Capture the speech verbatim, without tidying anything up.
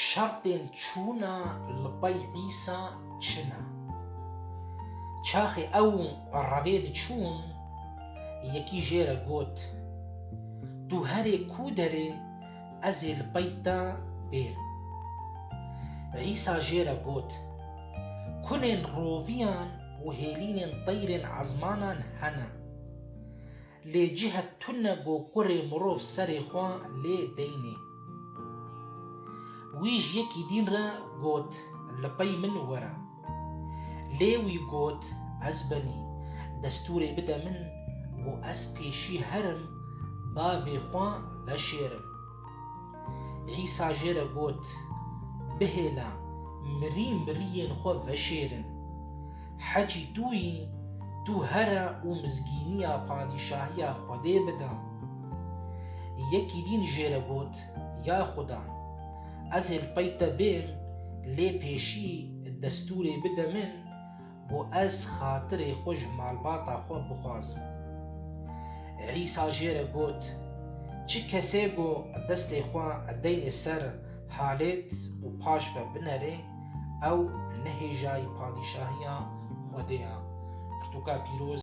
Şertên çûna li pey Îsa çi ne? Çaxê ew revê diçûn, yekî jê re got, "Tu herê ku derê, ez ê li pey te bêm." Îsa jê re got, "Kunên roviyan û hêlînên teyrên ezmanan hene, lê cihek tune ku kurê mirov serê xwe lê deynê." Wî ji yekî dîn re got, "Li pey min were." Lê wî got, "Ez benî, destûrê bide min ku ez pêşî herim, bavê xwe veşêrim." Îsa jê re got, "Bihêle, mirî miriyên xwe veşêrin. Hecî tu yî, tu here û mizgîniya padîşahiya Xwedê bide." Yekî dîn jê re got, "Ya Xuda, ez ê li pey te bêm, lê pêşî destûrê bide min ku ez xatirê xwe ji malbata xwe bixwazim." Îsa jê re got, "Çi kesê ku destê xwe deynê ser halêt û paş ve binerê, ew nehêjayî padîşahiya Xwedê ye." Pirtûka pîroz.